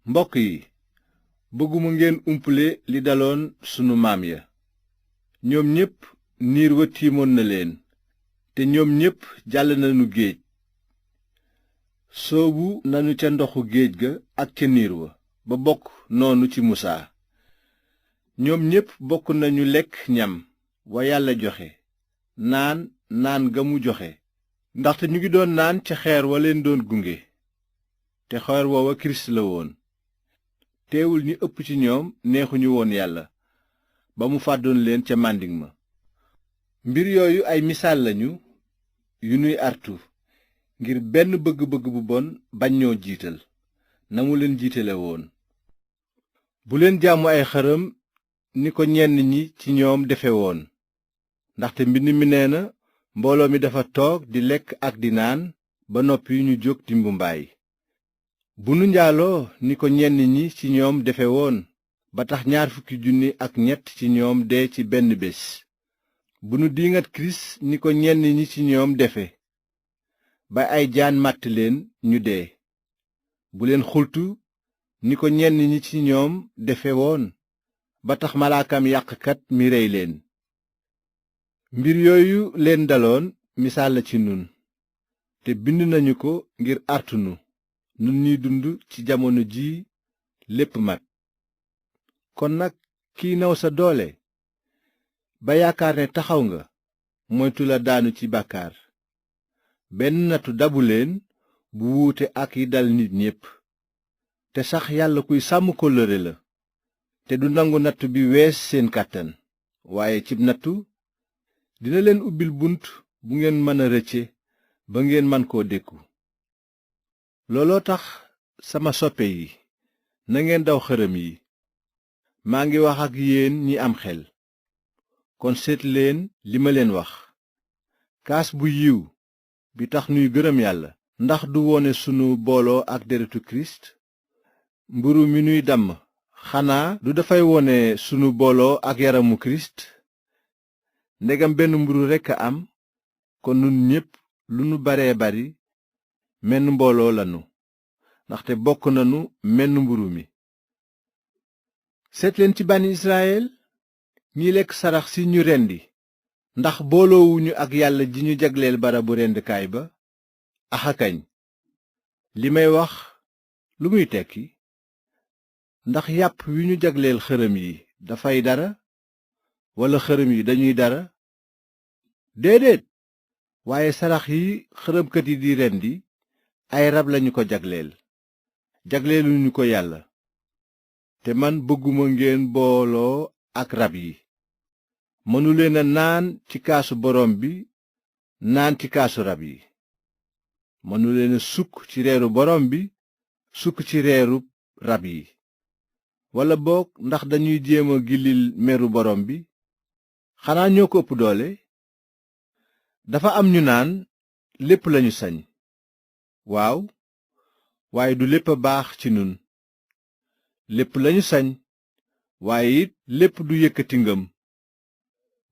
mbokk yi bëgguma ngeen umpule li daloon sunu maam ya ñoom ñépp niir wa tiimoon na leen te ñoom ñépp jàll nañu géej soobu nañu ca ndoxu géej ga ak ca niir wa ba bokk noonu ci musaa ñoom ñépp bokk nañu lekk ñam wa yàlla joxe naan ga mu joxe ndaxte ñu ngi doon naan ca xeer wa leen doon gunge te xeer woowa kirist la woon teewul ñi ëpp ci ñoom neexuñu woon yàlla ba mu fàddoon leen ca màndiŋ ma mbir yooyu ay misaal lañu yu nuy artu ngir benn bëgg-bëgg bu bon bañ ñoo jiital na mu leen jiitale woon bu leen jaamu ay xërëm ni ko ñenn ñi ci ñoom defe woon ndaxte mbind mi nee na mbooloo mi dafa toog di lekk ak di naan ba noppi ñu jóg di mbumbaay bu nu njaaloo ni ko ñenn ñi ci ñoom defe woon ba tax 200,000 ci ñoom dee ci benn bés bu nu diingat kirist ni ko ñenn ñi ci ñoom defe ba ay jaan màtt leen ñu dee bu leen xultu ni ko ñenn ñi ci ñoom defe woon ba tax malaakam yàqkat mi rey leen mbir yooyu leen daloon misaal la ci nun te bind nañu ko ngir artunu nun ñuy dund ci jamono ji lépp mat kon nag kiy naw sa doole ba yaakaar ne taxaw nga moytu la daanu ci bàkkaar benn nattu dabu leen bu wuute ak yi dal nit ñépp te sax yàlla kuy sàmm kóllëre la te du nangu nattu bi wees seen kàttan waaye cib nattu dina leen ubbil bunt bu ngeen mën a rëcce ba ngeen man koo dékku looloo tax sama soppe yi na ngeen daw xërëm yi maa ngi wax ak yéen ñi am xel kon seet leen li ma leen wax kaas bu yiw bi tax nuy gërëm yàlla ndax du wone sunu booloo ak deretu kirist mburu mi nuy damm xanaa du dafay wone sunu booloo ak yaramu kirist ndegam benn mburu rekk a am kon nun ñépp lu nu baree bari menn mbooloo lanu ndaxte bokk nanu menn mburu mi seetleen ci bànni Israyel ñi lekk sarax si ñu rendi ndax booloowuñu ak yàlla ji ñu jagleel barabu rendukaay ba axakañ li may wax lu muy tekki ndax yàpp wi ñu jagleel xërëm yi dafay dara walla xërëm yi dañuy dara déedéet waaye sarax yi xërëmkat yi di rendi ay rab lañu ko jagleeluñu ko yàlla te man bëgguma ngeen booloo ak rab yi mënuleen a naan ci kaasu borom bi naan ci kaasu rab yi mënuleen a sukk ci reeru borom bi sukk ci reeru rab yi walla boog ndax dañuy jéem a gillil meru borom bi xanaa ñoo ko ëpp doole dafa am ñu naan lépp lañu sañ waaw waaye du lépp a baax ci nun lépp lañu sañ waaye it lépp du yëkkati ngëm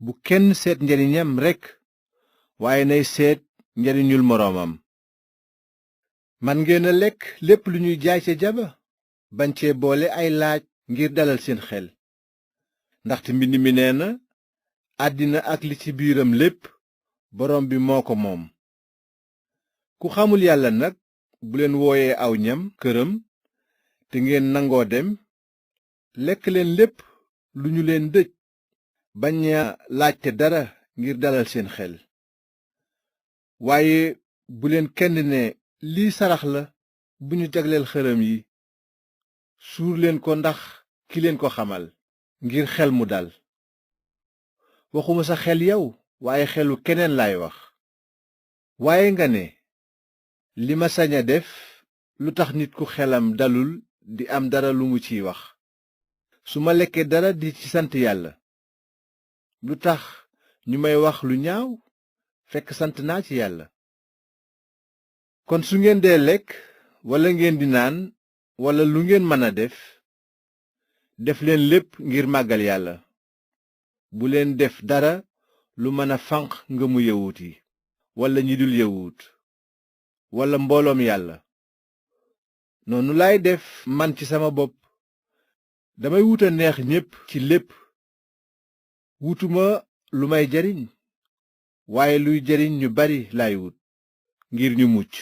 bu kenn seet njariñam rekk waaye nay seet njariñul moroomam man ngeen a lekk lépp lu ñuy jaay ca jaba bañ cee boole ay laaj ngir dalal seen xel ndaxte mbind mi nee na àddina ak li ci biiram lépp borom bi moo ko moom ku xamul yàlla nag bu leen wooyee aw ñam këram te ngeen nangoo dem lekk leen lépp lu ñu leen dëj bañ a laajte dara ngir dalal seen xel waaye bu leen kenn ne lii sarax la bu ñu jagleel xërëm yi suur leen ko ndax ki leen ko xamal ngir xel mu dal waxuma sa xel yow waaye xelu keneen laay wax waaye nga ne li ma sañ a def lu tax nit ku xelam dalul di am dara lu mu ciy wax su ma lekkee dara di ci sant yàlla lu tax ñu may wax lu ñaaw fekk sant naa ci yàlla kon su ngeen dee lekk walla ngeen di naan walla lu ngeen mën a def leen lépp ngir màggal yàlla bu leen def dara lu mën a fanq ngëmu yawut yi walla ñi dul yawut walla mbooloom yàlla noonu laay def man ci sama bopp damay wuta neex ñépp ci lépp wutuma lu may jariñ waaye luy jariñ ñu bari laay wut ngir ñu mucc